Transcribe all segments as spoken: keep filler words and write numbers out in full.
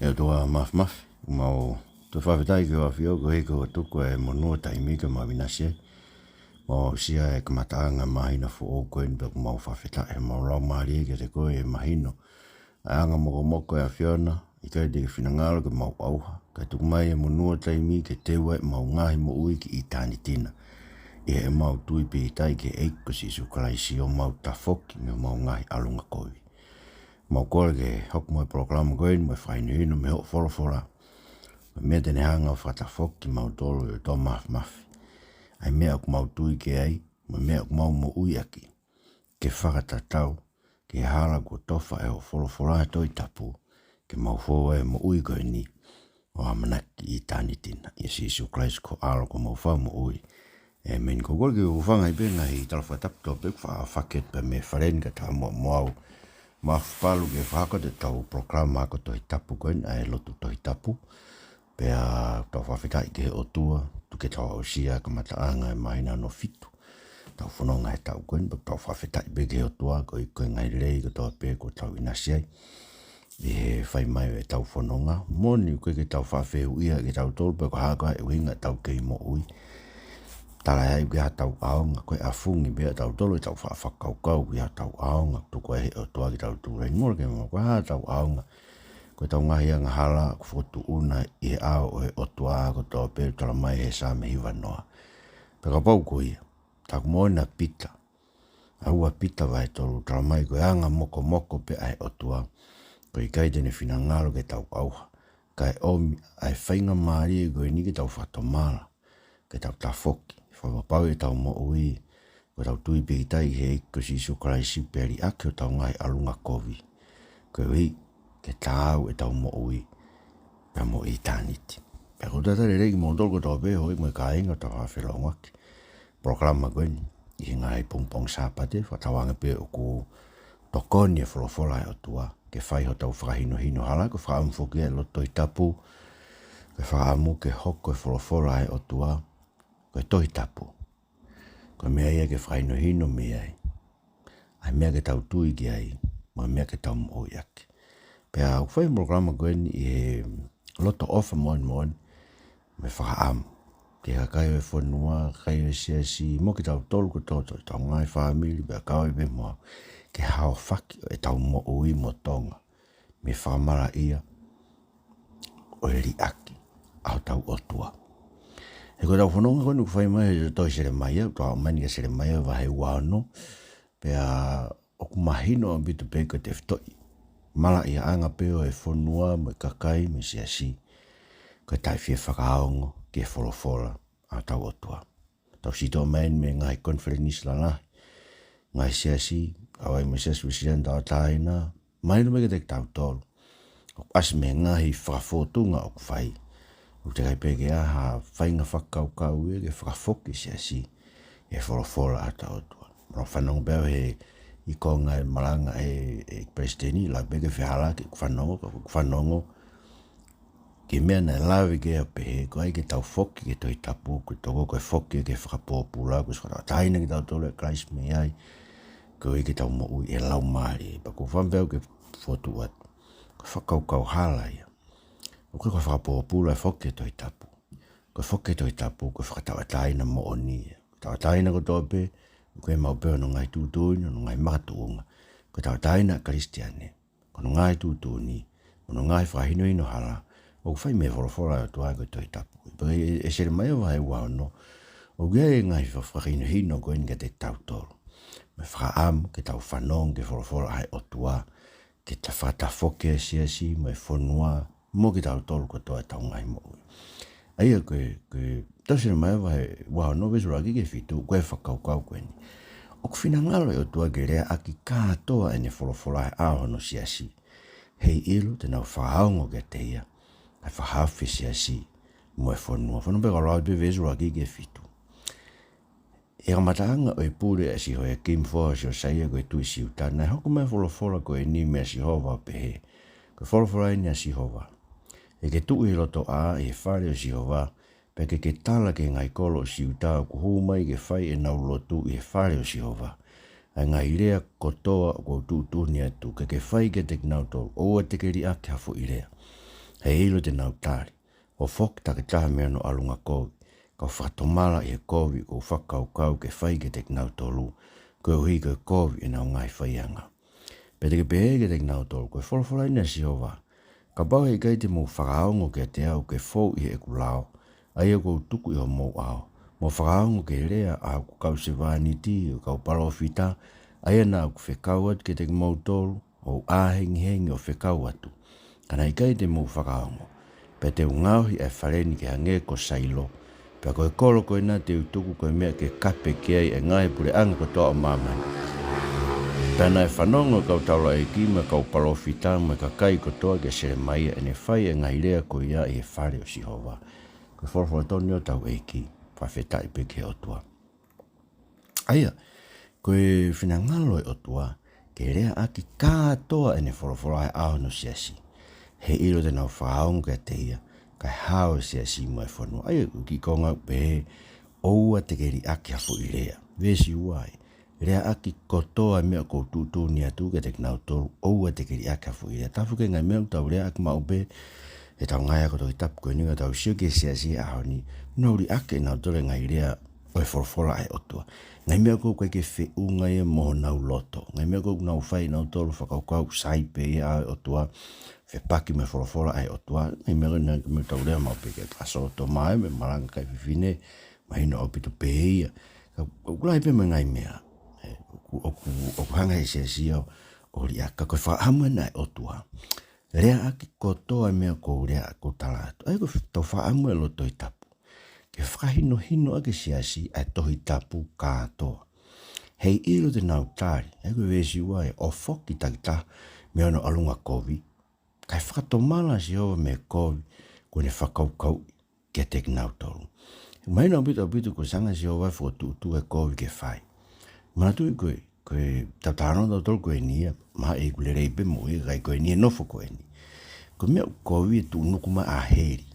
ʻE ʻOtua Māfimafi, mau toe fakafetaʻi ki hoʻo ʻAfio koeʻuhi ko hoʻo tuku e monū ʻo e taimi ke mau ʻinasi ai. Mau aʻusia e kamataʻanga māhina foʻou ko eni pea ʻoku mau fakafetaʻi he mau laumālie kiate koe ʻi he mahino ʻa e anga mokomoko ʻa e ʻAfiona, ʻikai te ke finangalo ke mau ʻauha, kae tuku mai e monū ʻo e taimi ke teu ai ʻemau ngaahi moʻui ki ʻitāniti na. ʻI heʻemau tui pīkitai ki he ʻEiki ko Sīsū Kalaisi ʻo mau tafoki mei homau ngaahi ʻalunga kovi. Mau kole ke hoko mai e polokalama ko eni mo e fakahinohino mei hoʻo folofola, ko e meʻa te ne hanga ʻo fakatafoki kimautolu ʻe ʻOtua Māfimafi. ʻA e meʻa ʻoku mau tui ki ai, mo e meʻa ʻoku mau moʻui ʻaki, ke fakatatau ki he hala kuo tofa ʻe hoʻo folofola he Tohi Tapu, ke mau fou ai he moʻui ko eni ʻo ʻamanaki ki ʻitāniti na. ʻIa Sīsū Kalaisi ko ho ʻAlo ko homau Fakamoʻui. ʻĒmeni. Ko e kole ke u hūfanga ai pē he ngaahi tala fakatapu kotoa pē ʻoku faʻa fakahoko pē mei he fale ni kae ʻatā muʻa mo au Mafipalu ke fakahoko atu ʻetau polokalama ako Tohi Tapu ko eni, ʻa e lotu Tohi Tapu. Pea tau fakafetaʻi ki he ʻOtua, tuku ke tau aʻusia e kamataʻanga e māhina hono fitu ʻetau fononga he taʻu ko eni, pea tau fakafetaʻi pē ki he ʻOtua koeʻuhi ko e ngaahi lelei kotoa pē kuo tau ʻinasi ai ʻi he fai mai ʻetau fononga. Moʻoni ʻoku ʻikai ke tau faʻa fehuʻia kitautolu pe ko e hā koā e ʻuhinga ʻetau kei moʻui. Tala ʻe hai ʻoku ʻi ai haʻatau ʻaonga, ko e ʻafungi pē ʻatautolu ʻetau faʻa fakakaukau ʻoku ʻi ai haʻatau ʻaonga, tuku ai ʻe he ʻOtua ke tau tūlaini. Mole ke mau ko e hā haʻatau ʻaonga, ko ʻetau ngaahi angahala ʻoku fokotuʻuna ʻi he ʻao ʻo e ʻOtua kotoa pē, tala mai he Saame hiva noa. Pea kapau ko ia, tā ʻoku moʻoni ʻa Pita, ʻa ua Pita vahe tolu, tala mai ko e anga mokomoko pē ʻa e ʻOtua, ko e ʻikai te ne finangalo ke tau ʻauha, kae ʻomi ʻa e faingamālie ko eni ke tau fakatomala, ke tau tafoki, fakapapauʻi ʻetau moʻui ko ʻetau tui pīkitai ki he ʻEiki ko Sīsū Kalaisi pea liʻaki hotau ngaahi ʻalunga kovi, koeʻuhi ke taau ʻetau moʻui pea mo ʻitāniti. Pea ʻoku ou talitali lelei kimoutolu kotoa pē, houʻeiki mo e kāinga, ʻoku tau feʻiloaki he polokalama ko eni ʻi he ngaahi pongipongi Sāpate, fakatauange pē ʻoku tokoni e folofola ʻa e ʻOtua ke fai hotau fakahinohino hala. Ko e fakaʻamu foki ʻa e lotu Tohi Tapu, ko e fakaʻamu ke hoko e folofola ʻa e ʻOtua ko e Tohi Tapu, ko e meʻa ia ke fakahinohino mei ai ʻa e meʻa ke tau tui ki ai, mo e meʻa ke tau moʻui ʻaki. Pea ʻoku fai e polokalama ko eni ʻi he loto ʻofa moʻoni moʻoni, mo e fakaʻamu ki he kakai ʻo e fonua, kakai ʻo e siasi, mo kitautolu kotoa, ʻetau ngaahi fāmili, pea kau ai pē mo au, ke haofaki ʻetau moʻui mo Tonga mei he fakamalaʻia ʻo e liʻaki ʻa hotau ʻOtua. He ko ʻetau fononga ko eni ʻoku fai mai he tohi Selemaia, ʻoku tau aʻu mai eni kia Selemaia vahe ua ono, pea ʻoku mahino ʻaupito pē ko e tefitoʻi malaʻiaʻanga pē ʻo e fonua mo e kakai mo e siasi, ko e taʻe fie fakaongo ki he folofola ʻa hotau ʻOtua. Tau sio mai eni mei he ngaahi konifelenisi lalahi, ngaahi siasi, ʻa ia mo e Siasi Uēsiliana Tauʻatāina, mahino mai kiate kitautolu ʻoku ʻasi mei he ngaahi fakafōtunga ʻoku fai, ʻoku teʻeki ai pē ke ʻi ai ha faʻahinga fakakaukau ia ke fakafoki e siasi he folofola ʻa hotau ʻOtua. Mo fanongo pē au he ʻi he konga e malanga ʻa e, ʻa e palesiteni, ʻikai pē ke fehālaaki ʻeku fanongo, ka ʻoku ou fanongo ki he meʻa naʻe lave ki ai ʻo pehē, ko e ʻai ke tau foki ki he Tohi Tapu, ko e toko ko e foki ki he fakapōpula, ko e fakatauʻatāina kitautolu ʻe Kalaisi mei ai, koeʻuhi ke tau moʻui ʻi he Laumālie. Pea ʻoku ou fakaʻamu pē au ke fokotuʻu atu, ko e fakakaukau hala ia. ʻOku ʻikai ko e fakapōpula e foki ki he Tohi Tapu. Ko e foki ki he Tohi Tapu, ko e fakatauʻatāina moʻoni ia. Ko e tauʻatāina kotoa pē, ʻoku ʻikai maʻu pē hono ngaahi tuʻutuʻuni, hono ngaahi makatuʻunga. Ko e tauʻatāina ʻa e Kalisitiane, ko hono ngaahi tuʻutuʻuni, hono ngaahi fakahinohino hala, ʻoku fai mei he folofola ʻa e ʻOtua ko e Tohi Tapu. Pea ʻi he, ʻi he Selemaia vahe ua ono, ʻoku ʻi ai e ngaahi fa-, fakahinohino ko eni kiate kitautolu, mo e fakaʻamu ke tau fanongo ki he folofola ʻa e ʻOtua, ke ta fakatafoki e siasi mo e fonua, mo kitautolu kotoa ʻetau ngaahi moʻui. ʻA ia ko e, ko e tohi Selemaia vahe ua ono veesi ʻuluaki ki he fitu, ko e fakakaukau ko eni. ʻOku finangalo e ʻOtua ke leaʻaki kātoa ʻene folofola he ʻao hono siasi, heiʻilo te nau fakaongo kiate ia, ʻa e fakahaofi e siasi mo e fonua. Fanongo pē kau lau pē veesi ʻuluaki ki he fitu. ʻI he kamataʻanga ʻo e pule ʻa Sihōiakimi foha ʻo Siosaia ko e tuʻi Siuta, naʻe hoko mai e folofola ko eni meia Sihova ʻo pehē, ko e folofola eni ʻa Sihova. ʻE ke tuʻu ʻi he lotoʻā ʻi he fale ʻo Sihova, pea ke ke tala ki he ngaahi kolo ʻo Siuta ʻoku hū mai ke fai ʻenau lotu ʻi he fale ʻo Sihova, ʻa e ngaahi lea kotoa ʻoku ou tuʻutuʻuni atu ke ke fai kiate kinautolu, ʻoua te ke liʻaki ha foʻi lea. Heiʻilo te nau tali, ʻo foki takitaha mei hono ʻalunga kovi, kau fakatomala ʻi he kovi ʻoku ou fakakaukau ke fai kiate kinautolu, koeʻuhi ko e kovi ʻenau ngaahi faiʻanga. Pea te ke pehē kiate kinautolu, ko e folofola eni ʻa Sihova: Kapau heʻikai te mou fakaongo kiate au ke fou ʻi heʻeku lao, ʻa ia ʻoku ou tuku ʻi homou ʻao, mo fakaongo ki he lea ʻa hoku kau sevāniti, ʻo e kau palōfita, ʻa ia naʻa ku fekau atu kiate kimoutolu, ʻo u ʻā hengihengi ʻo fekau atu, ka naʻe ʻikai te mou fakaongo, pea te u ngaohi ʻa e fale ni ke hangē ko Sailo, pea ko e kolo ko ena te u tuku ko e meʻa ke kape ki ai ʻa e ngaahi puleʻanga kotoa ʻo māmani. Pea naʻe fanongo ʻa e kau taulaʻeiki mo e kau palōfita mo e kakai kotoa kia Selemaia ʻene fai ʻa e ngaahi lea ko ia ʻi he fale ʻo Sihova. Ko e folofola tonu ia ʻa hotau ʻEiki. Fakafetaʻi pē ki he ʻOtua. ʻA ia, ko e finangalo ʻo e ʻOtua ke leaʻaki kātoa ʻene folofola he ʻao hono siasi. Heiʻilo te nau fakaongo kiate ia, kae hao e siasi mo e fonua. ʻA ia, ʻoku kiʻi konga pē, ʻoua te ke liʻaki ha foʻi lea. Veesi ua ē: Leaʻaki kotoa e meʻa ʻoku ou tuʻutuʻuni atu kiate kinautolu, ʻoua te ke liʻaki ha foʻi lea. Tafoki e ngaahi meʻa ʻoku tau leaʻaki maʻu pē ʻi heʻetau ngaahi ako Tohi Tapu ko eni, ka tau sio ki he siasi he ʻaho ni, nau liʻaki ʻe nautolu e ngaahi lea ʻo e folofola ʻa e ʻOtua. Ngaahi meʻa ʻoku ʻikai ke feʻunga ia mo honau loto. Ngaahi meʻa ʻoku nau fai ʻe nautolu, fakakaukau sai pē ia ʻa e ʻOtua, fepaki mo e folofola ʻa e ʻOtua. Ngaahi meʻa ko ena, ngaahi meʻa ʻoku tau lea maʻu pē ki he ʻaso ʻo Toma, ē, mo e malanga ʻa e kakai fefine, mahino ʻaupito pē ia. Ka ʻoku lahi pē mo e ngaahi meʻa, ē, ʻoku, ʻoku, ʻoku hanga ʻe he siasi ia ʻo liʻaki. Ka ko e fakaʻamu ena ʻa e ʻOtua, leaʻaki kotoa e meʻa ʻoku ou lea, ʻoku ou tala atu. ʻA ia ko ʻetau fakaʻamu ʻi he lotu Tohi Tapu ke fakahinohinoʻaki e siasi ʻa e Tohi Tapu kātoa. Heiʻilo te nau tali, ʻa ia ko e veesi ua ē, ʻo foki takitaha mei hono ʻalunga kovi, kae fakatomala ʻa Sihova mei he kovi kuo ne fakakaukauʻi kiate kinautolu. Mahino ʻaupito, ʻaupito ko e hanga ʻe Sihova ʻo fokotuʻutuʻu e kovi ke fai. Manatuʻi ko e, ko ʻetau talanoa ʻatautolu ko eni ia, mahalo ʻoku lelei pē moʻui ʻa e kakai ko eni he nofo ko eni. Ko e meʻa ʻoku kovi e tuʻunuku mai ʻa heli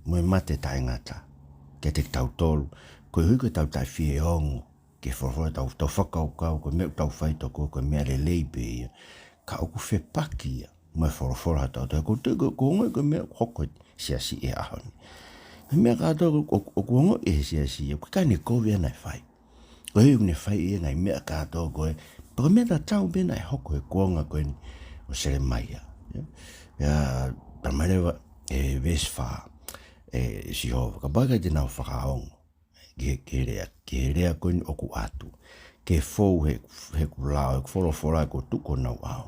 mo e mate taʻengata kiate kitautolu, koeʻuhi ko ʻetau taʻefieongo ki he folofola, ʻetau, ʻetau fakakaukau ko e meʻa ʻoku tau fai tokua ko e meʻa lelei pē ia, ka ʻoku fepaki ia mo e folofola ʻa hotau ʻOtua. Ko e, ko e, ʻoku ou ongoʻi ko e meʻa ʻoku hoko he siasi he ʻaho ni. Ngaahi meʻa kātoa ʻoku, ʻoku, ʻoku ongoʻi ʻe he siasi ia, ʻoku ʻikai ke ne kovi ʻa ia naʻe fai. Koeʻuhi ʻoku ne fai ʻe ia e ngaahi meʻa kātoa ko ē, pea ko e meʻa tatau pē naʻe hoko he kuonga ko eni ʻo Selemaia. Ia, ia, talamai leva ʻe he veesi fā ʻe Sihova, kapau ʻe ʻikai te nau fakaongo ki he, ki he lea, ki he lea ko eni ʻoku ʻatu, ke fou he, heʻeku lao, heʻeku folofola kuo u tuku ʻi honau ʻao,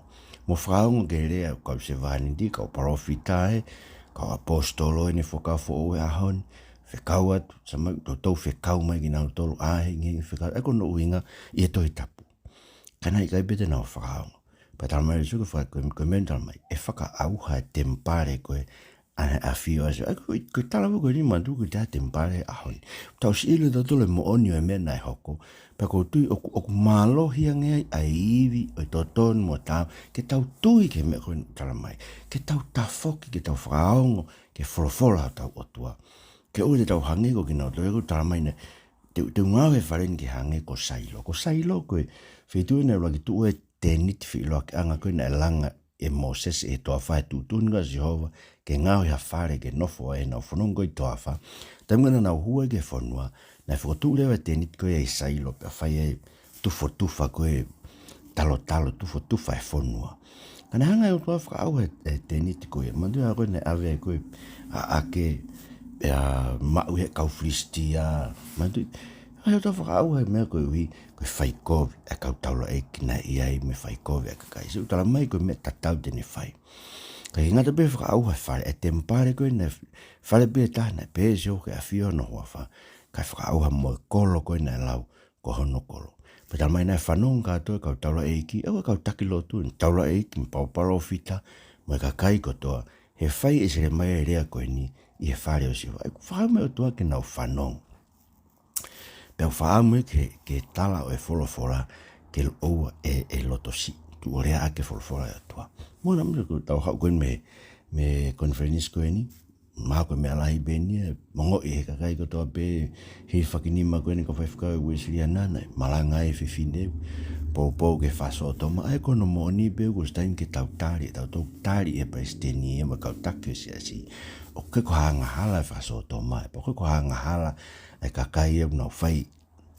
mo fakaongo ki he lea ʻa e kau sevāniti, kau palōfita, ē, kau ʻaposetolo eni ʻoku fuakava foʻou he ʻaho ni, fekau atu, sa mai, toutou fekau mai kinautolu, ʻā hengihengi fekau, ʻa ia ko hono ʻuhinga ʻi he Tohi Tapu. Ka naʻe ʻikai pē te nau fakaongo. Pea talamai ʻe Sihova, ko e, ko e meʻa eni talamai, ʻe fakaʻauha e temipale ko ē ʻa e ʻafio ʻa Sihova. ʻA ia ko e, ko e talavou ko eni, manatuʻi ko e temipale he ʻaho ni. Tau siʻi ʻilo ʻe tautolu e moʻoni ʻo e meʻa naʻe hoko. Pea ʻoku ou tui ʻoku, ʻoku mālohi ange ai ʻa e ivi ʻo e totonu mo e taau, ke tau tui ki he meʻa ko eni talamai, ke tau tafoki, ke tau fakaongo ki he folofola ʻa hotau ʻOtua. Ke ʻoua te tau hangē ko kinautolu, ʻoku talamai naʻe, te, te u ngaohi e fale ni ke hangē ko Sailo. Ko Sailo ko e feituʻu naʻe ʻuluaki tuʻu ai e tēniti feʻiloakiʻanga ko ē naʻe langa ʻe Mōsese he toafa, he tuʻutuʻuni ko ē ʻa Sihova ke ngaohi ha fale ke nofo ai heʻenau fononga ko ē ʻi he toafa. Taimi ko ē naʻa nau hū ai ki he fonua, naʻe fokotuʻu leva e tēniti ko ia ʻi Sailo, pea fai ai e tufotufa ko ē, talotalo, tufotufa e fonua. Ka naʻe hanga ʻe he ʻOtua ʻo fakaʻauha e, e tēniti ko ia. Manatuʻi ko ē naʻe ʻave ai ko ē ʻa ʻAke, pea maʻu ʻe he kau Filisitia. Manatuʻi, hanga ʻe he ʻOtua ʻo fakaʻauha e meʻa koeʻuhi ko e fai kovi ʻa e kau taulaʻeiki naʻe ʻi ai, mo e fai kovi ʻa e kakai. Sio, ʻoku talamai ko e meʻa tatau te ne fai. ʻIkai ngata pē he fakaʻauha e fale, e temipale ko ē naʻe, fale pē ʻe taha naʻe pehē ʻe Sihova ʻoku ʻafio hono huafa, kae fakaʻauha mo e kolo ko ē naʻe lau ko hono kolo. Pea talamai naʻe fanongo kātoa e kau taulaʻeiki, ʻa ia ko e kau taki lotu, taulaʻeiki, mo e kau palōfita, mo e kakai kotoa, he fai ʻe Selemaia e lea ko eni ʻi he fale ʻo Sihova. ʻA ia ʻoku fakaʻamu e ʻOtua ke nau fanongo. Pea ʻoku fakaʻamu ia ke, ke tala ʻo e folofola ke ʻoua ʻe, ʻe loto siʻi, tuʻu ʻo leaʻaki e folofola ʻa e ʻOtua. Mo na mre ko ʻetau haʻu ko eni mei, mei he konifelenisi ko eni, Mahalo ko e meʻa lahi pē eni ia, mo e ongoʻi ʻe he kakai kotoa pē, hili fakinima ko eni ko e faifekau ʻa e Uēsiliana naʻe malanga ai e fefine, poupou ki he fakasōtoma, ʻa ia ko hono moʻoni pē kuo ʻosi taimi ke tau tali, ʻe tautolu tali ʻe he palesiteni ia mo e kau taki ʻo e siasi. ʻOku ʻikai ko ha angahala e fakasōtoma, ʻe, pe ʻoku ʻikai ko ha angahala e kakai ia ʻoku nau fai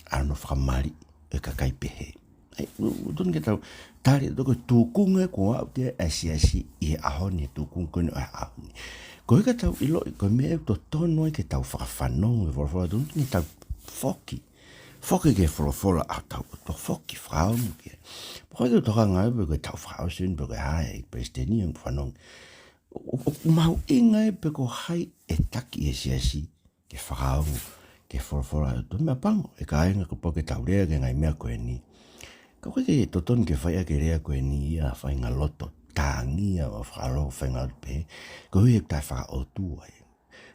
ʻa hono fakamaliʻi e kakai pehē. ʻAi, ʻoku, ʻoku totonu ke tau tali ʻe tautolu ko e tūkunga ko ē ʻoku ʻi ai e siasi ʻi he ʻaho ni, tūkunga ko eni ʻo e ʻaho ni. Ko e ka tau ʻiloʻi, ko e meʻa ʻoku totonu ai ke tau fakafanongo ki he folofola, totonu ke tau foki. Foki ki he folofola ʻa hotau ʻOtua, foki fakaongo ki ai. Pea ko e tokanga ai pē ko e tau fakaʻosi eni pe ko e hā e palesiteni ʻoku fanongo. ʻO, ʻo, ʻoku mahuʻinga ai pe ko hai e taki ʻi he siasi ke fakaongo ki he folofola ʻa e ʻOtua. Meʻapango, ʻe kāinga, kapau ʻoku tau lea ki he ngaahi meʻa ko eni, ka ʻoku ʻikai ke totonu ke fai ʻaki e lea ko eni ia ha faʻahinga loto tangia ʻo fakaloko faʻahinga loto pehē, koeʻuhi he ʻoku taʻe faka-ʻOtua ia.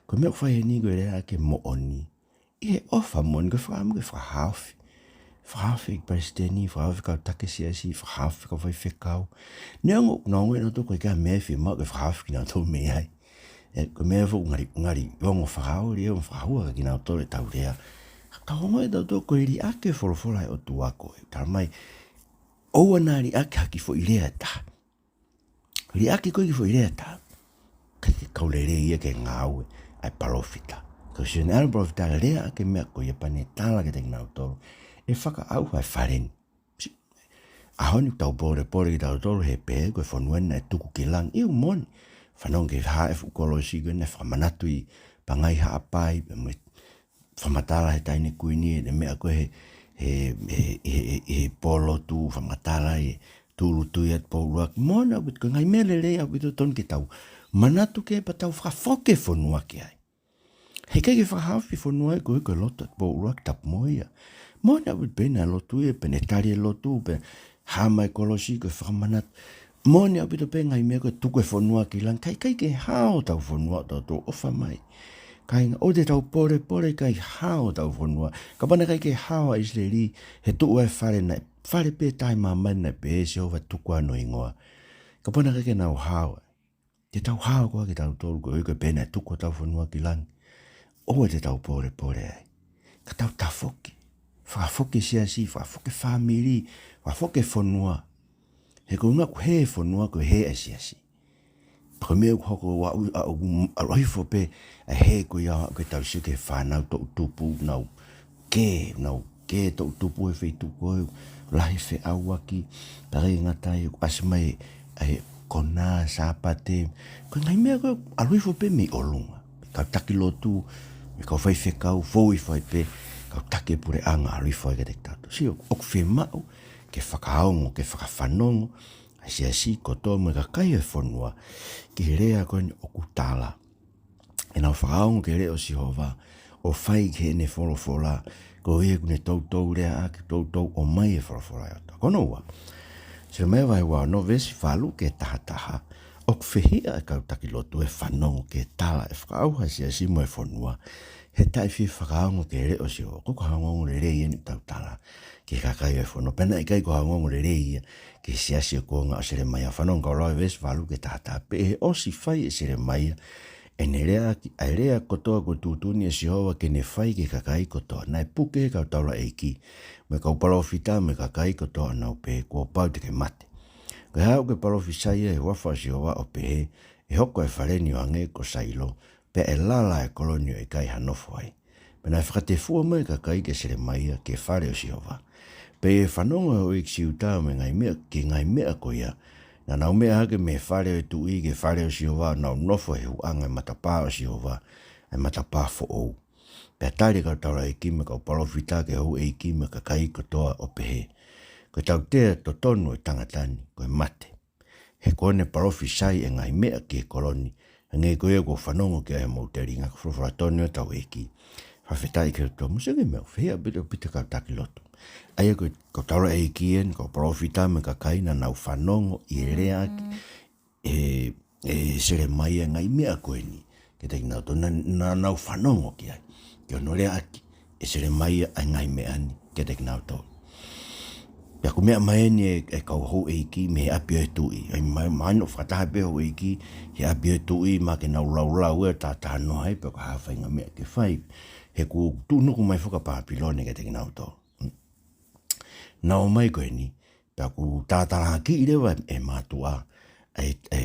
Ko e meʻa ʻoku fai heni ko e lea ʻaki e moʻoni ʻi he ʻofa moʻoni, ko e fakaʻamu ke fakahaofi. Fakahaofi e palesiteni, fakahaofi e kau taki siasi, fakahaofi e kau faifekau. Neongo ʻoku nau ongoʻi ʻe nautolu ko e ʻikai ha meʻa ʻe fiemaʻu ke fakahaofi kinautolu mei ai. ʻE, ko e meʻa foki ʻoku ngali, ngali ongo fakaoli, ʻe ongo fakahua kia kinautolu ʻetau lea. Ka tau ongoʻi ʻe tautolu ko e liʻaki e folofola ʻa e ʻOtua ko ē. Talamai, ʻoua naʻa liʻaki ha kiʻi foʻi lea ʻe taha. Liʻaki ko ē kiʻi foʻi lea ʻe taha, ʻikai ke kau lelei ia ki he ngāue ʻa e palōfita. Ko Sione ʻa e palōfita lea ʻaki e meʻa ko ia pea ne tala kiate kinautolu ʻe fakaʻauha e fale ni. ʻAho ni ʻoku tau polepole kitautolu he pehē ko e fonua ni naʻe tuku ki langi. ʻIo, moʻoni. Fanongo ki he hā e fuʻu kolosi ko ē naʻe fakamanatu ʻi Pangai Haʻapai, pea mo e fakamatala he taʻahine kuini, ʻa e meʻa ko ē he, he, he, he, he, he pō lotu, fakamatala e tūʻulutui ʻa Tupoʻuluaki. Moʻoni ʻaupito, ko e ngaahi meʻa lelei ʻaupito totonu ke tau manatu ki ai pea tau fakafoki e fonua ki ai. He ʻikai ke fakahaofi e fonua ia koeʻuhi ko e lotu ʻa Tupoʻuluaki, tapu mo ia. Moʻoni ʻaupito, pea naʻe lotu ia, pea ne tali e lotu, pea hā mai e kolosi ko e fakamanatu. Moʻoni ʻaupito pē ngaahi meʻa ko e tuku e fonua ki langi, ka ʻikai ke hao hotau fonua ʻo tautolu ʻofa mai. Kāinga, ʻoua te tau polepole, ʻikai hao hotau fonua. Kapau naʻe ʻikai ke hao ʻa ʻIsileli, he tuʻu ʻa e fale naʻe, fale pē taʻemāmani naʻe pehē ʻe Sihova tuku hono hingoa. Kapau naʻe ʻikai ke nau hao, te tau hao koā kitautolu koeʻuhi ko e pehē naʻe tuku hotau fonua ki langi? ʻOua te tau polepole ai. Ka tau tafoki. Fakafoki e siasi, fakafoki e fāmili, fakafoki e fonua. He ko e ʻuhinga ʻoku hē e fonua ko e hē ʻa e siasi. Pea ko e meʻa ʻoku hoko ʻoku, ʻoku, ʻoku ʻalu hifo pē ʻa e hē ko ia ʻoku tau sio ki he fānau toʻutupu, nau kē, nau kē toʻutupu he feituʻu ko ē, lahi e feʻauaki, pea ʻikai ngata ai, ʻoku ʻasi mai ʻa e konā, Sāpate. Ko e ngaahi meʻa ko ē ʻalu hifo pē mei ʻolunga. Kau taki lotu, mei he kau faifekau, fou hifo ai pē, kau taki e puleʻanga, ʻalu hifo ai kiate kitautolu. Sio, ʻoku fiemaʻu ke fakaongo, ke fakafanongo ʻa e siasi kotoa mo e kakai ʻo e fonua ki he lea ko eni ʻoku tala. Ke nau fakaongo ki he leʻo ʻo Sihova, ʻo fai ki heʻene folofola, koeʻuhi kuo ne toutou leaʻaki, toutou ʻomai e folofola ʻa e ʻOtua. Ko hono ua, Selemaia vahe ua ono veesi valu ki he taha taha, ʻoku fehiʻa e kau taki lotu ʻe fanongo ki he tala ʻe fakaʻauha e siasi mo e fonua, he taʻe fie fakaongo ki he leʻo ʻo Sihova. ʻOku ʻikai ko ha ongoongo lelei eni ʻoku tau tala ki he kakai ʻo e fonua. Pea naʻe ʻikai ko ha ongoongo lelei ia ki he siasi ʻo e kuonga ʻo Selemaia. Fanongo kau lau e veesi valu ki he taha taha: Pea ʻi he ʻosi fai ʻe Selemaia ʻene leaʻaki ʻa e lea kotoa kuo tuʻutuʻuni ʻe Sihova ke ne fai ki he kakai kotoa, naʻe puke ʻe he kau taulaʻeiki mo e kau palōfita mo e kakai kotoa, ʻo nau pehē, Kuo pau te ke mate. Ko e hā ʻokú ke palofisaia ʻi he huafa ʻo Sihova ʻo pehē, ʻE hoko ʻa e fale ni ʻo hangē ko Sailo, pea ʻe lala ʻa e kolo ni ʻo ʻikai ha nofo ai? Pea naʻe fakatefua mai e kakai kia Selemaia ki he fale ʻo Sihova. Pea ʻi he fanongo ʻa e houʻeiki Siuta mo e ngaahi meʻa, ki he ngaahi meʻa ko ia, naʻa nau meʻa hake mei he fale ʻo e tuʻi ki he fale ʻo Sihova, ʻo nau nofo he huʻanga ʻo e matapā ʻo Sihova, ʻa e matapā foʻou. Pea tali ʻe he kau taulaʻeiki mo e kau palōfita ki he houʻeiki mo e kakai kotoa ʻo pehē, Ko e tautea totonu ʻo e tangata ni ko e mate. He kuó ne palofisai e ngaahi meʻa ki he kolo ni, hangē ko ia kuo fanongo ki ai homou telinga. Ko e folofola tonu ia hotau ʻEiki. Fakafetaʻi ki he ʻOtua. Mou sio ki he meʻa ʻoku fehiʻa ʻaupito ʻa e kau taki lotu. ʻA ia ko e kau taulaʻeiki eni, kau palōfita mo e kakai naʻa nau fanongo ʻi he leaʻaki ʻe, ʻe Selemaia e ngaahi meʻa ko eni kiate kinautolu. Naʻa, naʻa nau fanongo ki ai, ki hono leaʻaki ʻe Selemaia ʻa e ngaahi meʻa ni kiate kinautolu. Pea ko e meʻa mai eni e, e kau houʻeiki mei he ʻapi ʻo e tuʻi. ʻAi mai, mai ʻo fakataha pē houʻeiki he ʻapi ʻo e tuʻi, maʻa ke nau laulau ʻo tātānoa ai pe ko e hā e faʻahinga meʻa ke fai. He kuo tuʻunuku mai foki ʻa Pāpilone kiate kinautolu. Naʻa nau ō mai ko eni, pea kuo tātālakiʻi leva e mātuʻa, e, e,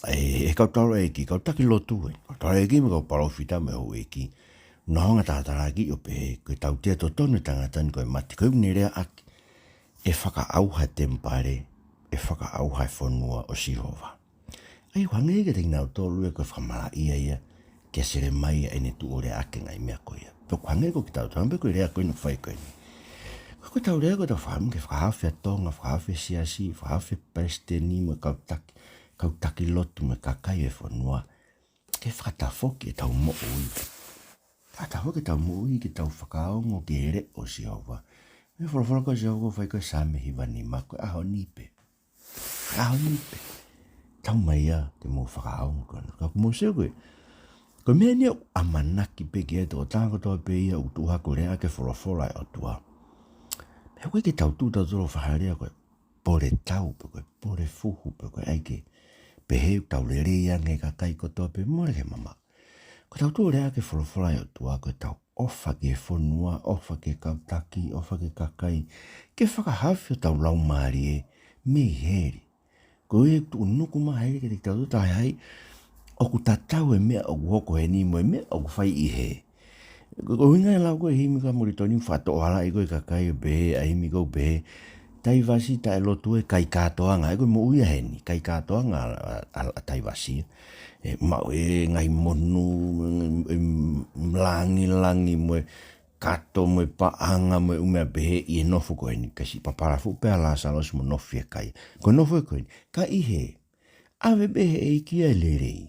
e, e kau taulaʻeiki, kau taki lotu, e kau taulaʻeiki mo e kau palōfita mo e houʻeiki. Naʻa nau hanga ʻo tātālakiʻi ʻo pehē, ko e tautea totonu e tangata ni ko e mate, ko e ʻuhinga ne lea ʻaki, ʻe fakaʻauha e temipale, ʻe fakaʻauha e fonua ʻo Sihova. ʻAi, ʻoku hangē kiate kinautolu ia ko e fakamalaʻia ia kia Selemaia ʻene tuʻu ʻo lea ʻaki e ngaahi meʻa ko ia. Pea ʻoku hangē ko kitautolu, pe ko e lea ko eni ʻoku fai ko eni. Ko ʻetau lea ko ʻetau fakaʻamu ke fakahaofi ʻa Tonga, fakahaofi e siasi, fakahaofi e palesiteni mo e kau taki, kau taki lotu mo e kakai e fonua. Ke fakatafoki ʻetau moʻui. Fakatafoki ʻetau moʻui ke tau fakaongo ki he leʻo ʻo Sihova. Mei he folofola ko ē ʻa Sihova ʻoku fai ko ē Saame hiva nima, ko e ʻaho ni pē. ʻAho ni pē. Tau mai ia ke mou fakaongo ki hono. Ka ʻoku mou sio ko ē, ko e meʻa ni ʻoku ʻamanaki pē ki ai e tokotaha kotoa pē ia ʻoku tuʻu hake ʻo lea ʻaki e folofola ʻa e ʻOtua. Pea ʻoku ʻikai ke tau tuʻu tautolu ʻo fakalea ko e pole tau, pe ko e pole fuhu, pe ko e ʻai ke pehē ʻoku tau lelei ange he kakai kotoa pē, mole ke mamaʻo. Ko ʻetau tuʻu ʻo lea ʻaki e folofola ʻa e ʻOtua, ko ʻetau ʻofa ki he fonua, ʻofa ki he kau taki, ʻofa ki he kakai, ke fakahaofi hotau laumālie mei heli. Ko ia ʻoku tuʻunuku mai heli kiate kitautolu, taʻe ʻai, ʻoku tatau e meʻa ʻoku hoko heni mo e meʻa ʻoku fai ʻi hē. Ko, ko e ʻuhinga e lau ko ē himi ka Molitoni, fakatoʻo halaʻi ko ē kakai ʻo pehē, ʻa e himi ko ē ʻoku pehē, Taivasi taʻe lotu ʻe kai kātoanga, ʻa ia ko e moʻui ʻa heni, kai kātoanga ʻa, ʻa, ʻa, ʻa Taivasi. ʻE maʻu e ngaahi monū, e, e, langilangi mo e kato mo e paʻanga mo e ʻū meʻa pehē ʻi he nofo ko eni, ka siʻi papala fuʻu pē ʻa Lāsalosi mo nofo ʻi he kai. Ko e nofo ko eni, ka ʻi hē, ʻave pē ʻe he ʻEiki ʻa e lelei.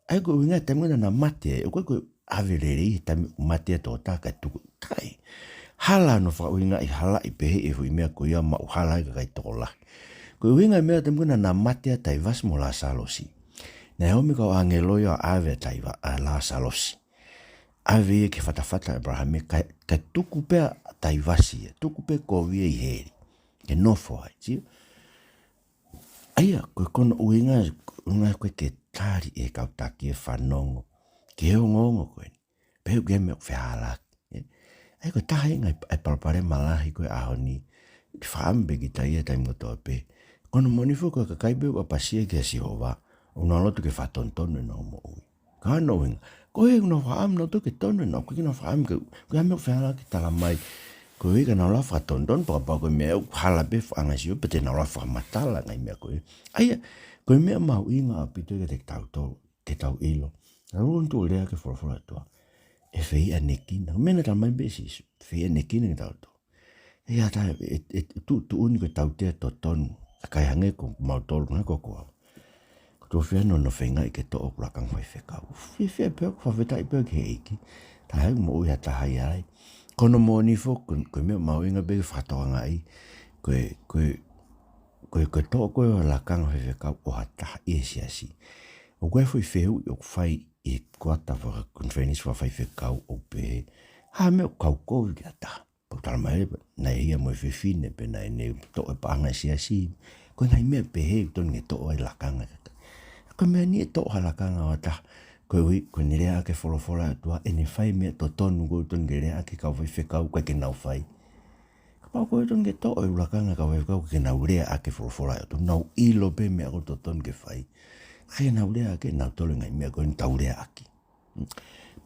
ʻA ia ko e ʻuhinga e taimi ko ē naʻa na mate ai, ʻoku ʻikai ko e ʻave lelei he taimi ʻoku mate ai e tokotaha kae tuku, ʻikai. Hala hono fakaʻuhingaʻi, halaʻi pehē e foʻi meʻa ko ia, maʻu hala ai e kakai tokolahi. Ko e ʻuhinga e meʻa taimi ko ē naʻa na mate ai ʻa Taivasi mo Lāsalosi, naʻe ō mai e kau ʻāngelo ia ʻo ʻave ʻa Taiva-, ʻa Lāsalosi. ʻAve ia ki he fatafata ʻo ʻĒpalahame, kae, kae tuku pē ʻa Taivasi ia, tuku pē kovi ia ʻi heli. Ke nofo ai, sio? ʻA ia, ko e, ko hono ʻuhinga, ʻuhinga ko ē ke tali ʻe he kau taki e fanongo ki he ongoongo ko eni. Pehē ʻoku ʻi ai e meʻa ʻoku fehālaaki, ē? ʻA ia ko e taha e ngaahi, e palopalema lahi ko ē ʻaho ni, ke fakaʻamu pē kita ia he taimi kotoa pē. Ko hono moʻoni foki ko e kakai pē ʻoku ʻapasia kia Sihova, ʻoku nau loto ke fakatonutonu ʻenau moʻui. Ka ko hono ʻuhinga, ko e ʻoku nau fakaʻamu nautolu ke tonu ʻenau, ʻoku ʻikai ke nau fakaʻamu ke, ko e hā e meʻa ʻoku fehālaaki, talamai. Ko e ʻuhinga naʻa nau lava ʻo fakatonutonu, pea kapau ko e meʻa ʻoku hala pē fakaʻanga ʻa Sihova, pea te nau lava ʻo fakamatala e ngaahi meʻa ko ē. ʻA ia, ko e meʻa mahuʻinga ʻaupito ia kiate kitautolu, ke tau ʻilo. Naʻa nau tuʻu ʻo lea ʻaki e folofola ʻa e ʻOtua, ʻe feiʻanekina. Meʻa naʻe talamai pē ʻe Sīsū, feiʻanekina kitautolu. ʻE ʻi ai ha taha ʻe, ʻe, ʻe tuʻutuʻuni ko e tautea totonu, ʻikai hangē ko mautolu, hangē ko au. Ko e tuʻu fiha hono feingaʻi ke toʻo hoku lakanga faifekau. Fiefia pē au, fakafetaʻi pē au ki he ʻEiki. Taha ʻe moʻui ha taha ia ai. Ko hono moʻoni foki, ko e, ko e meʻa mahuʻinga pē ke fakatokangaʻi, ko e, ko e, ko e, ko e toʻo ko ē ʻo e lakanga faifekau ʻo ha taha ʻi he siasi, ʻoku ʻi ai e foʻi fehuʻi ʻoku fai ʻi he kuata fakakonifelenisi fakafaifekau ʻo pehē, ha meʻa ʻoku kau kovi ki ha taha. Pea ʻoku talamai leva, naʻe hia mo e fefine, pe naʻa ne toʻo e paʻanga ʻa e siasi. Ko e ngaahi meʻa pehē ʻoku totonu ke toʻo ai e lakanga ʻa e kakai. Ko e meʻa ni e toʻo ha lakanga ʻo ha taha, koeʻuhi, ko ʻene lea ʻaki e folofola ʻa e ʻOtua, ʻene fai e meʻa totonu ko ē ʻoku totonu ke lea ʻaki e kau faifekau, ʻikai ke nau fai. Kapau ko e totonu ke toʻo e ʻū lakanga ʻa e kau faifekau, ʻikai ke nau lea ʻaki e folofola ʻa e ʻOtua, nau ʻilo pē e meʻa ʻoku totonu ke fai. ʻIkai ke nau lea ʻaki ʻe nautolu e ngaahi meʻa ko eni ʻoku tau lea ʻaki.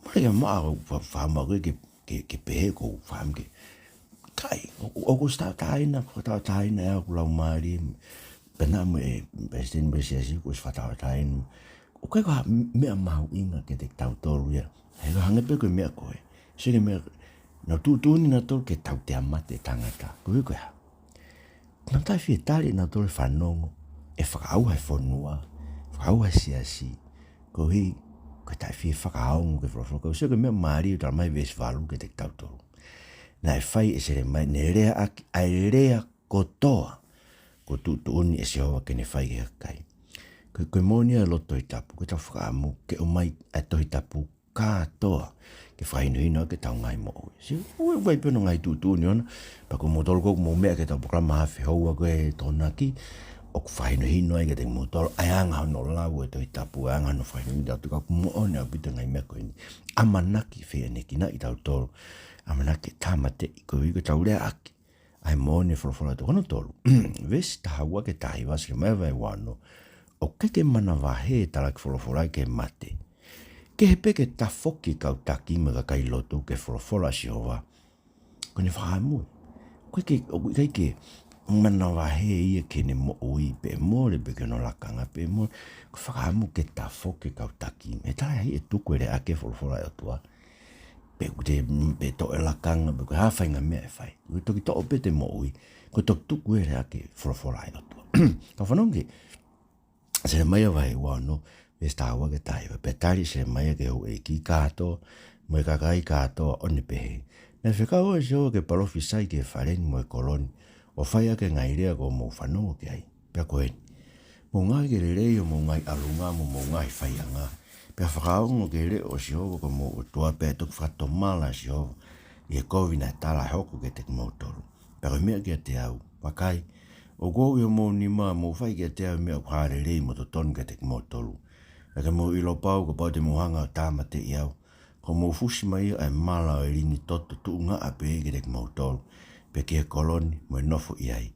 Mole ke maʻa au fa-, fakaʻamu au ke, ke, ke pehē ʻoku ou fakaʻamu ke. ʻIkai, ʻo, ʻo, ʻoku ou ʻosi tauʻatāina, ʻoku ou tauʻatāina ʻe au hoku laumālie, pea mo e palesiteni mo e siasi, ʻoku ou ʻosi fakatauʻatāina. ʻOku ʻikai ko ha meʻa mahuʻinga kiate kitautolu ia. He ʻoku hangē pē ko e meʻa ko ē. Sio ki he meʻa, naʻa nau tuʻutuʻuni nautolu ke tautea mate e tangata. Ko e ʻuhi ko e hā? Naʻa nau taʻe fie tali ʻe nautolu e fanongo, ʻe fakaʻauha e fonua, fakaʻauha e siasi, koeʻuhi ko e taʻe fie fakaongo ki he folofola. Ka ʻoku ou sio ki he meʻa mālie ʻoku talamai he veesi valu kiate kitautolu. Naʻe fai ʻe Selemaia, ne lea ʻaki ʻa e lea kotoa kuo tuʻutuʻuni ʻe Sihova ke ne fai ki he kakai. Ko e, ko e moʻoni ia e lotu Tohi Tapu, ko ʻetau fakaʻamu ke ʻomai ʻa e Tohi Tapu kātoa ke fakahinohino ʻaki ʻetau ngaahi moʻui. Sio, ʻoku ʻi ai pē hono ngaahi tuʻutuʻuni ʻona, pea ko moutolu ʻoku mou meʻa ki heʻetau polokalama Hafe Houa ko e Tokonaki, ʻoku fakahinohino ai kiate kimoutolu ʻa e anga hono lau ʻo e Tohi Tapu, ʻa e anga hono fakahinohino kiate kitautolu, ka ʻoku moʻoni ʻaupito e ngaahi meʻa ko eni. ʻAmanaki, feʻianekinaʻi kitautolu, ʻamanaki ke tāmateʻi koeʻuhi ko ʻetau leaʻaki ʻa e moʻoni ʻo e folofola ʻa e ʻOtua. Ko hono tolu, veesi taha ua ki he taha hiva, Selemaia vahe ua ono, ʻoku ʻikai ke manavahē e talaki folofola ki he mate. Kehe pē ke tafoki e kau taki mo e kakai lotu ki he folofola ʻa Sihova, ko ʻene fakaʻamu. ʻOku ʻikai ke, ʻoku ʻikai ke manavahē ia ki heʻene moʻui pe ʻe mole pe ki hono lakanga pe ʻe mole. Ko e fakaʻamu ke tafoki e kau taki. He talaʻehai ʻe tuku e leaʻaki e folofola ʻa e ʻOtua. Pe ʻoku te, pe toʻo e lakanga, pe ko e hā e faʻahinga meʻa ʻe fai. ʻOku toki toʻo pē ʻete moʻui, ko e toki tuku e leaʻaki e folofola ʻa e ʻOtua. Ka fanongo ki he Selemaia vahe ua ono, veesi taha ua ki he taha hiva. Pea tali ʻe Selemaia ki he houʻeiki kātoa mo e kakai kātoa, ʻo ne pehē: Naʻe fekau au ʻe Sihova ke palōfisai ki he fale ni mo e kolo ni, ʻo fai ʻaki e ngaahi lea kuo mou fanongo ki ai. Pea ko eni, mou ngaohi ke lelei homou ngaahi ʻalunga mo hoʻomou ngaahi faiʻanga, pea fakaongo ki he leʻo ʻo Sihova ko homou ʻOtua, pea ʻe toki fakatomala ʻa Sihova ʻi he kovi naʻe tala ʻe hoko kiate kimoutolu. Pea ko e meʻa kiate au, vakai, ʻoku ou ʻi homou nima, mou fai kiate au e meʻa ʻoku hā lelei mo totonu kiate kimoutolu. Pea ke mou ʻilo pau, kapau te mou hanga ʻo tāmateʻi au, kuo mou fusi mai ia ʻa e mala ʻo e lini toto tuʻungaʻa pē kiate kimoutolu, pea ki he kolo ni mo e nofo ʻi ai.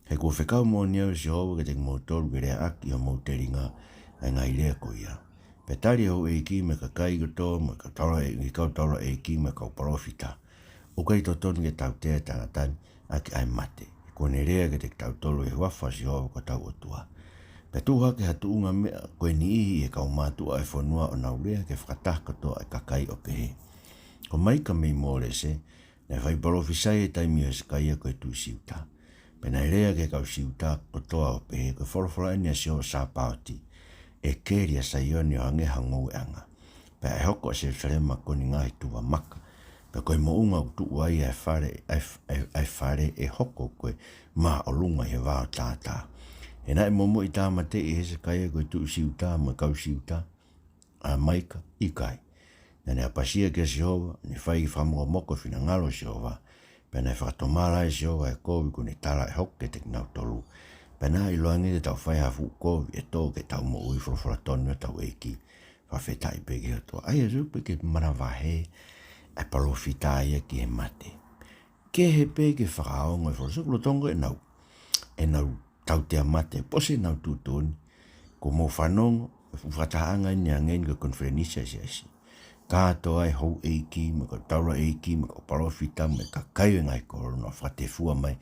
He kuo fekau moʻoni au ʻe Sihova kiate kimoutolu ke leaʻaki ʻi homou telinga ʻa e ngaahi lea ko ia. Pea tali ʻe he houʻeiki mo e kakai kotoa, mo e kau taulaʻe-, kau taulaʻeiki mo e kau palōfita: ʻOku ʻikai totonu ke tautea e tangata ni ʻaki ʻa e mate. He kuo ne lea kiate kitautolu ʻi he huafa ʻo Sihova ko hotau ʻOtua. Pea tuʻu hake ha tuʻunga meʻa ko e niʻihi ʻi he kau mātuʻa ʻo e fonua ʻo nau lea ki he fakataha kotoa ʻa e kakai, ʻo pehē: Ko Maika mei Molese, naʻe fai palōfisai he taimi ʻo Hesekaia ko e tuʻi Siuta. Pea naʻe lea ki he kau Siuta kotoa, ʻo pehē: Ko e folofola eni ʻa Sihova Sāpaoti: ʻE keli ʻa Saione ʻo hangē ha ngoueʻanga, pea ʻe hoko ʻa Selusalema ko ʻene ngaahi tuva maka, pea ko e moʻunga ʻoku tuʻu ai ʻa e fale, ʻa e f-, ʻa e, ʻa e fale ʻe hoko ko e māʻolunga ʻi he vao tātā. He naʻe momoʻi tāmateʻi ʻe Hesekaia ko e tuʻi Siuta mo e kau Siuta ʻa Maika? ʻIkai. Naʻa ne ʻapasia kia Sihova, ne fai ki he fakamokomoko e finangalo ʻo Sihova, pea naʻe fakatomala ai ʻe Sihova ʻa e kovi kuo ne tala ʻe hoko kiate kinautolu. Pea naʻa ʻiloange te tau fai ha fuʻu kovi ʻe tō ki heʻetau moʻui, folofola tonu ʻa hotau ʻEiki. Fakafetaʻi pē ki he ʻOtua. ʻA ia, sio pē, ʻoku ʻikai ke manavahē ʻa e palōfita ia ki he mate. Kehe pē ke fakaongo e folofola. Sio ki he lolotonga ʻenau, ʻenau tautea mate, pea ʻosi ʻenau tuʻutuʻuni. Kuo mou fanongo, e fuʻu fakatahaʻanga eni ʻi he anga eni ko e konifelenisi ʻa e siasi. Kātoa e houʻeiki mo e kau taulaʻeiki mo e kau palōfita mo e kakai ʻo e ngaahi kolo, nau fakatefua mai,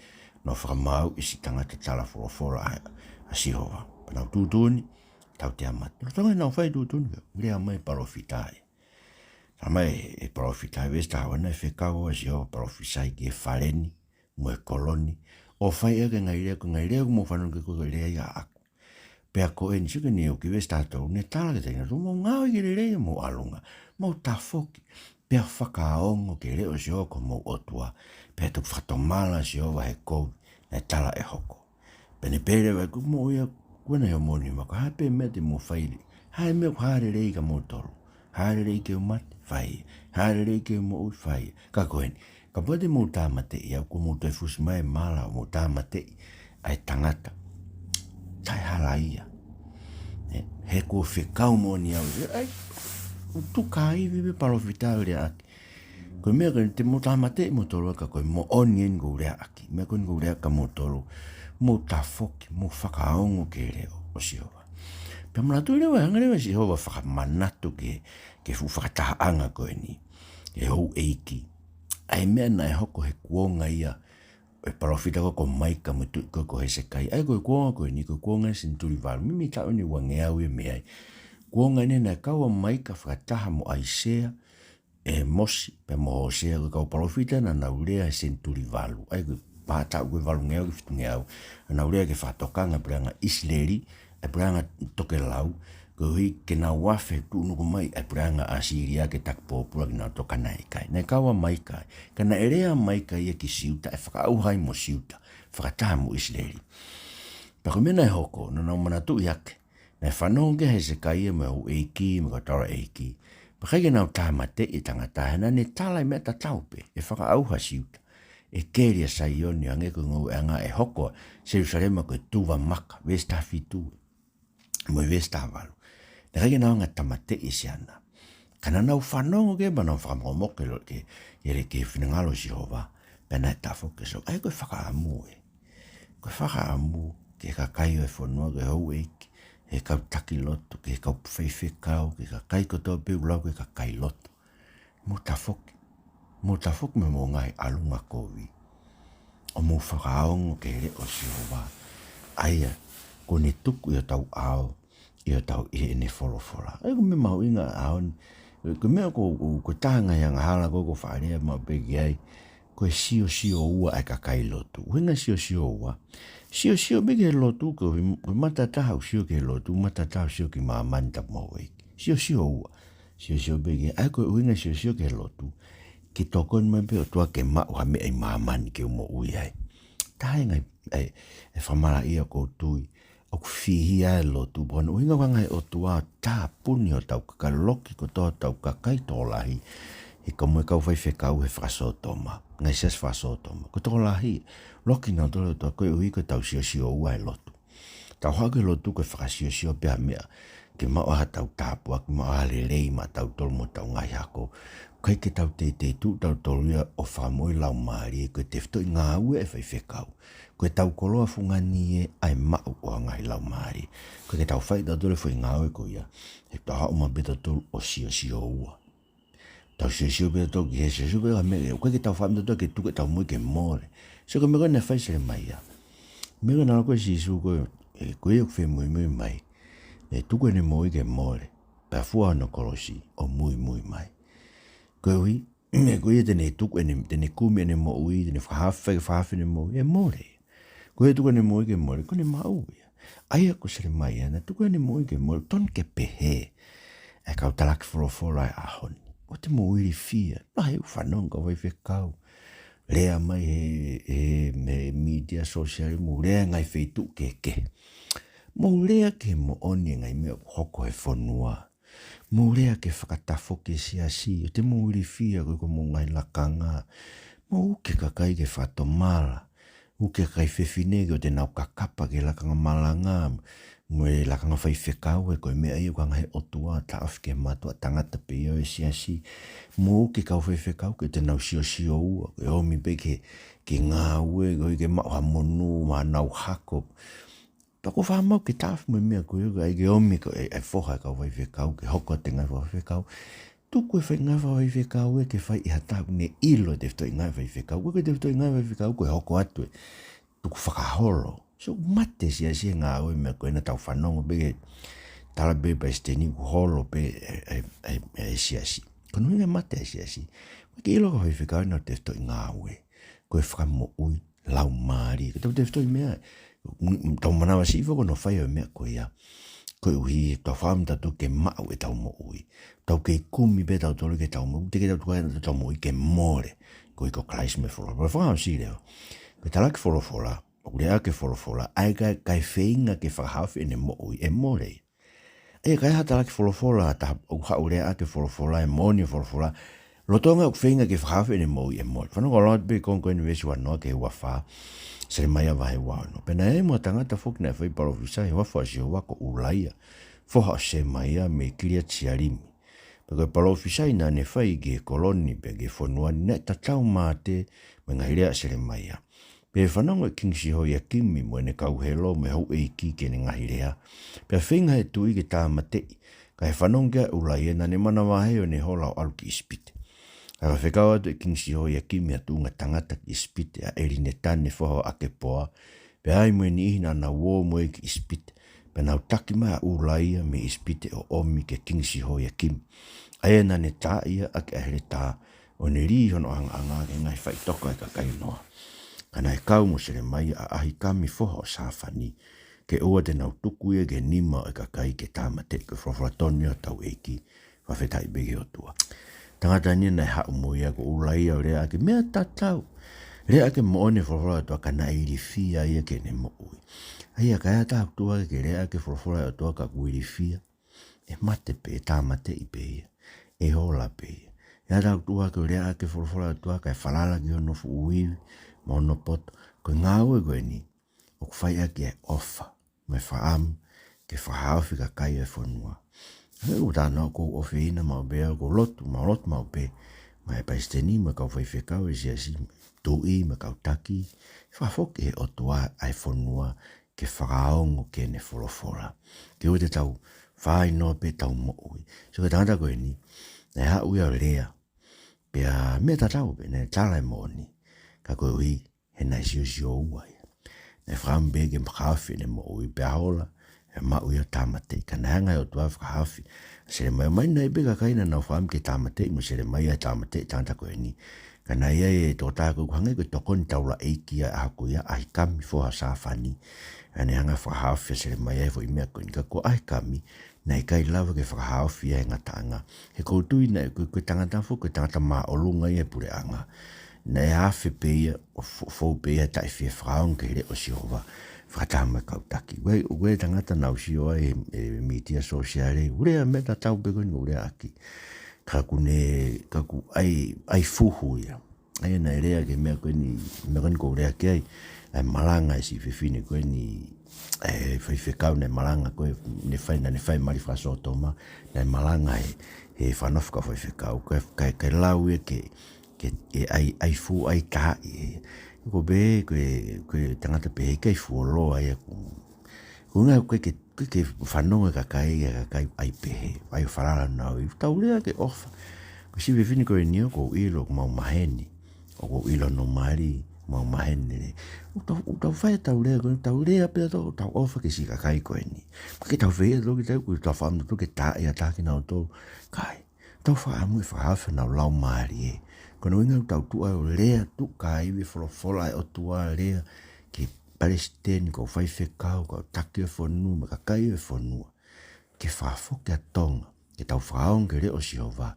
nau fakamaauʻi siʻi tangata tala folofola ʻa, ʻa Sihova. Pea nau tuʻutuʻuni, tautea mate. Lolotonga ʻenau fai e tuʻutuʻuni, lea mai e palōfita ia. Talamai ʻe he palōfita ʻi he veesi taha ua, naʻe fekau au ʻe Sihova ke palōfisai ki he fale ni mo e kolo ni, ʻo fai ʻaki e ngaahi lea, ko e ngaahi lea kuo mou fanongo ki ai, ko e lea ia ʻaʻaku. Pea ko eni, sio ki he niʻihi ʻo ki he veesi taha tolu, ne tala kiate kinautolu: Mou ngaohi ke lelei homou ʻalunga, mou tafoki, pea fakaongo ki he leʻo ʻo Sihova ko homou ʻOtua, pea toki fakatomala ʻa Sihova he kovi naʻe tala ʻe hoko. Pea ne pehē leva: Ko e moʻui ia, ko ena ʻi homou nima, ko e hā pē meʻa te mou fai? Hā e meʻa ʻoku hā lelei kia moutolu? Hā lelei ke u mate? Fai. Hā lelei ke u moʻui? Fai. Ka ko eni, kapau te mou tāmateʻi au, kuo mou toe fusi mai e mala ʻo mou tāmateʻi ʻa e tangata, taʻehala ia. ʻE, he kuo fekau moʻoni au. ʻE, ʻai, ʻoku tuku ai pē e palōfita ʻo leaʻaki. Ko e meʻa ko eni te mou tāmateʻi moutolu, ka ko e moʻoni eni ʻoku ou leaʻaki. Meʻa ko eni ʻoku ou leaʻaki kia moutolu. Mou tafoki, mou fakaongo ki he leʻo ʻo Sihova. Pea manatuʻi leva, hanga leva ʻe Sihova ʻo fakamanatu ki he, ki he fuʻu fakatahaʻanga ko eni, ki he houʻeiki, ʻa e meʻa naʻe hoko he kuonga ia ʻo e palōfita ko ē ko Maika mo e tuʻi ko ē ko Hesekaia. ʻA ia ko e kuonga ko eni, ko e kuonga senituli valu, meimei taʻu eni ʻe uangeau ia mei ai. Kuonga eni naʻe kau ai ʻa Maika fakataha mo ʻAisea, ʻĒmosi, pea mo Hōsea, ko e kau palōfita naʻa nau lea he senituli valu. ʻA ia ko e vahaʻa taʻu ko ē valungeau ki he fitungeau, naʻa nau lea ki he fakatokanga e puleʻanga ʻIsileli, ʻa e puleʻanga tokelau, koeʻuhi ke nau afe tuʻunuku mai ʻa e puleʻanga ʻAsīlia ke taki pōpula kinautolu, ka naʻe ʻikai. Naʻe kau ʻa Maika ai. Ka naʻe lea ʻa Maika ia ki Siuta, ʻe fakaʻauha ai mo Siuta, fakataha mo ʻIsileli. Pea ko e meʻa naʻe hoko, naʻa nau manatuʻi hake, naʻe fanongo ki ai ʻa Hesekaia mo e houʻeiki mo e kau taulaʻeiki, Pea ʻikai ke nau tāmateʻi e tangata he naʻa ne tala e meʻa tatau pē, ʻe fakaʻauha ʻa Siuta, ʻe keli ʻa Saione, hangē ko e ngoueʻanga, ʻe hoko ʻa Selusalema ko e tuva maka, veesi taha fitu, mo e veesi taha valu. Naʻe ʻikai ke nau hanga ʻo tāmateʻi e siana. Ka naʻa nau fanongo ki ai pea nau fakamokomoke ki he lo-, ki he, ki he finangalo ʻo Sihova. Pea naʻe tafoki ʻa Sihova. ʻA ia ko e fakaʻamu ē. Ko e fakaʻamu ki he kakai ʻo e fonua, ki he houʻeiki, ki he kau taki lotu, ki he kau faifekau, ki he kakai kotoa pē ʻoku lau ko e kakai lotu. Mou tafoki. Mou tafoki mei hoʻomou ngaahi ʻalunga kovi, ʻo mou fakaongo ki he leʻo ʻo Sihova, ʻa ia kuo ne tuku ʻi hotau ʻao, ʻi hotau, ʻi heʻene folofola. ʻA ia ko e meʻa mahuʻinga ʻo e ʻaho ni, ko e meʻa ko, ko, ko e taha e ngaahi angahala ko ē ʻoku faʻa lea maʻu pē ki ai, ko e siosio ua ʻa e kakai lotu. ʻUhinga siosio ua. Siosio pē ki he lotu, ko e, ko e matataha ʻoku sio ki he lotu, matataha ʻoku sio ki māmani, tapu mo e houʻeiki. Siosio ua. Siosio pē ki, ʻa ia ko e ʻuhinga siosio ki he lotu, ke tokoni mai pē ʻOtua ke maʻu ha meʻa ʻi māmani ke u moʻui ai. Taha e ngaahi, ʻa e, e fakamalaʻia ʻoku ou tui ʻoku fihia ai e lotu, pea ko hono ʻuhinga ko e ngaahi ʻOtua ʻo tāpuni hotau kakai, loki kotoa hotau kakai tokolahi, he ko e mo e kau faifekau he fakasōtoma, ngaahi siasi fakasōtoma. Ko e tokolahi, loki nautolu ʻe he ʻOtua koeʻuhi ko ʻetau siosio ua he lotu. Tau haʻu ki he lotu ko e fakasiosio pē ha meʻa, ke maʻu ha tau tāpuaki, maʻu ha lelei maʻatautolu mo hotau ngaahi hako. ʻIkai ke tau teitei tuʻu tautolu ia ʻo fakamoʻui laumālie, ko e tefitoʻi ngāue ʻa e faifekau. Ko ʻetau koloa fungani ē ʻa e maʻu ʻo e ngaahi laumālie. ʻIkai ke tau fai tautolu e foʻi ngāue ko ia, he tau haʻu maʻu pē tautolu ʻo siosio ua. Tau siosio pē tautolu ki he, siosio pē ha meʻa, ʻoku ʻikai ke tau fakaʻamu tautolu ke tuku ʻetau moʻui ke mole. Sio ki he meʻa ko ē naʻe fai ʻe Selemaia. Meʻa ko ē naʻe lau ko ē ʻe Sīsū ko ē, ʻe, ko ia ʻoku femuimui mai, ʻe tuku ʻene moʻui ke mole, pea fua hono kolosi ʻo muimui mai. Koeʻuhi, ko ia te ne tuku ʻene, te ne kumi ʻene moʻui, te ne fakahaofi, fakahaofi ʻene moʻui, ʻe mole. Ko ia ʻe tuku ʻene moʻui ke mole, ko ʻene maʻu ia. ʻA ia ko Selemaia naʻe tuku ʻene moʻui ke mole, tonu ke pehē ʻa e kau talaki folofola ʻo e ʻaho ni. ʻOua te mou ilifia, naʻa he ʻū fanongo kau faifekau, lea mai he, he, he mītia sōsiale, mou lea he ngaahi feituʻu kehekehe. Mou lea ki he moʻoni e ngaahi meʻa ʻoku hoko he fonua. Mou lea ke fakatafoki e siasi, ʻoua te mou ilifia koeʻuhi ko hoʻomou ngaahi lakanga. Mou uki e kakai ke fakatomala. Uki e kakai fefine ke ʻoua te nau kakapa ki he lakanga malanga, mo e lakanga faifekau, he ko e meʻa ia ʻoku hanga ʻe he ʻOtua ʻo taʻofi ki he mātuʻa tangata pē ia ʻo e siasi. Mou uki e kau faifekau ke ʻoua te nau siosio ua, ke ʻomi pē ke, ke ngāue, koeʻuhi ke maʻu ha monū maʻa honau hako. Pea ʻoku ou faʻa maʻu ke taʻofi mo e meʻa ko ia, ʻai ke ʻomi ko e, e foha e kau faifekau, ke hoko atu e ngaahi foha faifekau. Tuku e foʻi ngaahi foha faifekau ē ke fai ʻi ha taha ʻoku ne ʻilo e tefitoʻi ngaahi faifekau. Ko e tefitoʻi ngaahi faifekau ko e hoko atu e tukufakaholo. So, mate e siasi he ngāue e meʻa ko ē naʻa tau fanongo pē ki he tala pē palesiteni kuo holo pē e, e, e, e siasi. Ko hono ʻuhinga mate e siasi, ʻoku ʻikai ke ʻilo e kau faifekau ʻenau tefitoʻi ngāue. Ko e fakamoʻui laumālie. Ko ʻetau tefitoʻi meʻa, mm, tau manavasiʻi foki hono fai ʻo e meʻa ko ia. Koeʻuhi, tau fakaʻamu tautolu ke maʻu ʻetau moʻui. Tau kei kumi pē tautolu ke tau moʻui, teʻeki ke tau tuku ʻetau moʻui ke mole. Koeʻuhi ko Kalaisi mo e folofola. Pea fakaʻosi leva. Ko e talaki folofola, ʻoku lea ʻaki e folofola, ʻa ia kae, kae feinga ke fakahaofi ʻene moʻui, ʻe mole. ʻA ia ka ʻi ai ha talaki folofola, taha ʻoku haʻu lea ʻaki e folofola, ʻe moʻoni e folofola, lolotonga ʻoku feinga ke fakahaofi ʻene moʻui, ʻe mole. Fanongo atu pē ki he konga ko eni veesi uanoa ki he uafā, Selemaia vahe uaono. Pea naʻe ʻi ai mo ha tangata foki naʻe fai palōfisai ʻi he huafa ʻo Sihova ko ʻUlaia, foha ʻo Semaia mei Kiliati-sialimi. Pea ko e palōfisai naʻa ne fai ki he kolo ni pea ki he fonua ni naʻe tatau mātē mo e ngaahi lea ʻa Selemaia. Pea fanongo ʻe Kingi Sihoiakimi mo ʻene kau helo mo e houʻeiki ki heʻene ngaahi lea. Pea feinga ʻe he tuʻi ke tāmateʻi, ka ʻi he fanongo ki ai ʻa ʻUlaia naʻa ne manavahē ʻo ne hola ʻo ʻalu ki ʻIsipite. Ka ka fekau atu ʻe Kingi Sihoiakimi ha tuʻunga tangata ki ʻIsipite, ʻa ʻElinetane foha ʻo ʻAkepoa, pea ʻi ai mo e niʻihi naʻa nau ō mo ia ki ʻIsipite. Pea nau taki mai ʻa ʻUlaia mei ʻIsipite ʻo ʻomi kia Kingi Sihoiakimi. ʻA ia naʻa ne taaʻi ia ʻaki ʻa e heletā, ʻo ne lī hono ʻangaʻanga ki he ngaahi faʻitoka ʻo e kakai noa. Ka naʻe kau mo Selemaia ʻa ʻAhikami foha ʻo Sāfani, ke ʻoua te nau tuku ia ki he nima ʻo e kakai ke tāmateʻi. Ko e folofola tonu ia ʻa hotau ʻEiki, fakafetaʻi pē ki he ʻOtua. Tangata ni naʻe haʻu mo ia ko ʻUlaia ʻo lea ʻaki e meʻa tatau. Lea ʻaki e moʻoni e folofola ʻa e ʻOtua ka naʻe ilifia ia ki heʻene moʻui. ʻA ia ka ʻi ai ha taha ʻoku tuʻu hake ke lea ʻaki e folofola ʻa e ʻOtua ka kuo ilifia, ʻe mate pē, ʻe tāmateʻi pē ia. ʻe hola pē ia. ʻE ʻatā ʻOtua ke lea ʻaki e folofola ʻa e ʻOtua kae falala ki hono fuʻu ivi mo hono poto. Ko e ngāue ko eni ʻoku fai ʻaki e ʻofa mo e fakaʻamu ke fakahaofi e kakai ʻo e fonua. He ʻoku tau ʻofa ʻoku ʻofeina maʻu pē, ʻoku lotu maʻu, lotu maʻu pē maʻa e palesiteni mo e kau faifekau ʻo e siasi, tuʻi mo e kau taki, fakafoki ʻe he ʻOtua ʻa e fonua ke fakaongo ki heʻene folofola. Ke ʻoua te tau fāinoa pē ʻetau moʻui. So ko e tangata ko eni, naʻe haʻu ia ʻo lea, pea meʻa tatau pē, naʻe tala e moʻoni. Ka koeʻuhi he naʻe siosio ua ia. Naʻe fakaʻamu pē ke fakahaofi ʻene moʻui, pea hola, ʻe maʻu ia ʻo tāmateʻi. Ka naʻe hanga ʻe he ʻOtua ʻo fakahaofi ʻa Selemaia. Mahino pē ʻe he kakai naʻa nau fakaʻamu ke tāmateʻi mo Selemaia, ʻe tāmateʻi e tangata ko eni. Ka naʻe ʻi ai e tokotaha ko ē ʻoku hangē ko e tokoni taulaʻeiki ia ʻa e ʻaho ko ia, ʻa ʻAhikami foha ʻo Sāfani. ʻA ia naʻe hanga ʻo fakahaofi ʻa Selemaia he foʻi meʻa ko eni. Ka ko ʻAhikami, naʻe ʻikai lava ke fakahaofi ia ʻe he ngataʻanga. He ʻoku ou tui naʻe ko e, ko e tangata foki, ko e tangata māʻolunga ia he puleʻanga. Naʻe afe pē ia, ʻo fo-, fou pē ia taʻe fie fakaongo ki he leʻo ʻo Sihova, fakataha mo e kau taki. Ko e, ko e tangata naʻa ku sio ai he, he mītia sōsiale, ʻoku lea meʻa tatau pē ko eni ʻoku lea ʻaki. Ka ʻoku ne, ka ʻoku ʻai, ʻai fuhu ia. ʻA ia naʻe lea ki he meʻa ko eni, meʻa ko eni ʻoku ou lea ki ai, ʻa e malanga ʻa e siʻi fefine ko eni, ʻa e faifekau naʻe malanga ko ē, naʻe fai, naʻa ne fai e mali fakasōtoma, naʻe malanga he, he fakanofo kau faifekau, kae, kae, kae lau ia ke, ke, ʻe ʻai, ʻai fuhu, ʻai taʻi, ē. Ko e pehē, ko e, ko e tangata pehē ʻikai fuoloa ia ʻoku Ko e ʻuhinga ko e ke, ko e ke fanongo e kakai, e kakai ʻai pehē, ʻai ʻo falala naʻa nau ʻi, tau lea ke ʻofa. Ko e siʻi fefine ko eni ʻoku ou ʻilo ʻoku mau maheni, ʻoku ou ʻilo hono mali, mau maheni lelei. ʻOku tau, ʻoku tau fai ʻetau lea, ko ʻetau lea pē ʻo tau, tau ʻofa ki he siʻi kakai ko eni. Ka ke tau fai ʻe toki tau, ʻoku tau fakaʻamu atu ke taʻi ʻa e taki nautolu. ʻIkai. Tau fakaʻamu ʻe fakahaofi honau laumālie. Ko hono ʻuhinga ʻoku tau tuʻu ai ʻo lea, tuʻu ki he ivi e folofola ʻa e ʻOtua, lea ki he palesiteni, kau faifekau, kau taki ʻo e fonua, mo e kakai ʻo e fonua. Ke fakafoki ʻa Tonga, ke tau fakaongo ki he leʻo ʻo Sihova,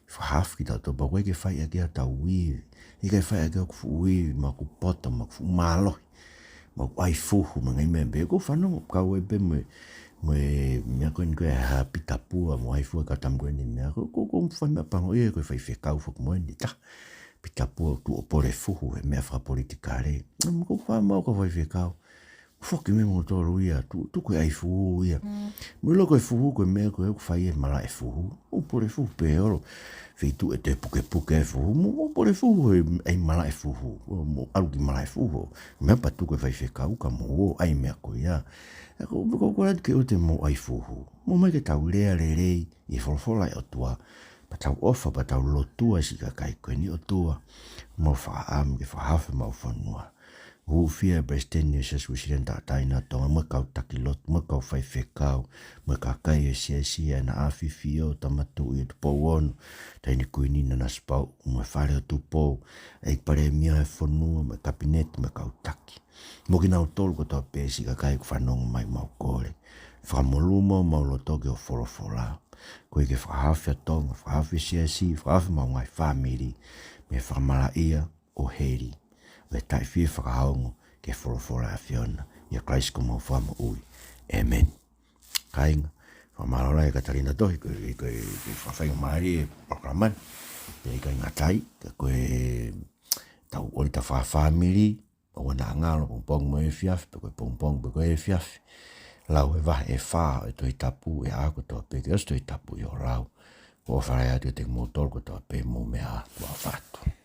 fakahaofi kitautolu pea ʻoku ʻikai ke fai ʻaki ia ʻetau ivi, ʻikai ke fai ʻaki ia hoku fuʻu ivi, mo hoku poto, mo hoku fuʻu mālohi, mo hoku ʻai fuhu, mo e ngaahi meʻa pehē. ʻOku ou fanongo, kau ai pē mo e, mo e meʻa ko eni ko e hā, Pita Pua, mo e ʻai fuhu ʻa e kau tama ko eni meʻa, ʻoku, ʻoku, ʻoku ou fai meʻapango ia ko e faifekau foki mo eni, tā. Pita Pua tuʻu ʻo pole fuhu he meʻa fakapolitikale. ʻOku ou fai mo e kau faifekau. Foki mei moutolu ia, tu-, tuku e ʻai fuhu ia. Mo e loko e fuhu ko e meʻa ko ē ʻoku fai ʻe he malaʻe fuhu. ʻO pole fuhu pē olo. Feituʻu ʻe toe pukepuke e fuhu. Mo, mo pole fuhu he ʻai malaʻe fuhu. Mo, mo ʻalu ki malaʻe fuhu. Meʻa pea tuku e faifekau ka mo ō ʻai meʻa ko ia. ʻA ia ko, ko, ko atu ke ʻoua te mou ʻai fuhu. Mou ō mai ke tau lea lelei ʻi he folofola ʻa e ʻOtua. Pea tau ʻofa, pea tau lotua siʻi kakai ko eni ʻOtua. Mau fakaʻamu ke fakahaofi homau fonua. Hūfia e Palesiteni ʻo e Siasi Uēsiliana Tauʻatāina ʻo Tonga, mo e kau taki lotu, mo e kau faifekau, mo e kakai ʻo e siasi, ʻa ʻEna ʻAfifio, Tama Tuʻi ʻo Tupou Ono, Taʻahine Kuini Nanasipauʻu, mo e Fale ʻo Tupou, ʻEiki Palēmia ʻo e fonua, mo e Kapineti, mo e kau taki. Mo kinautolu kotoa pē siʻi kakai ʻoku fanongo mai, mau kole. Fakamolū homau loto ki hoʻo folofola. Koeʻuhi ke fakahaofi ʻa Tonga, fakahaofi e siasi, fakahaofi homau ngaahi fāmili, mei he fakamalaʻia ʻo heli, ʻo e taʻe fie fakaongo ki he folofola ʻa e ʻAfiona, ʻia Kalaisi ko homau Fakamoʻui. ʻĒmeni. Kāinga, fakamālō lahi Katalina Tohi, ko e, ko e, ko e fakafaingamālie e polokalama ni. Pea ʻikai ngata ai, ka ko e tau ʻoli ta fakafāmili, ʻoua naʻa ngalo pongipongi mo e efiafi, pe ko e pongipongi, pe ko e efiafi. Lau e vahe ʻe fā ʻo e Tohi Tapu he ʻaho kotoa pē, ke ʻosi Tohi Tapu ʻi hoʻo lau. ʻOku ou ʻofa lahi atu kiate kimoutolu kotoa pē, mou meʻa ā, ʻofa atu.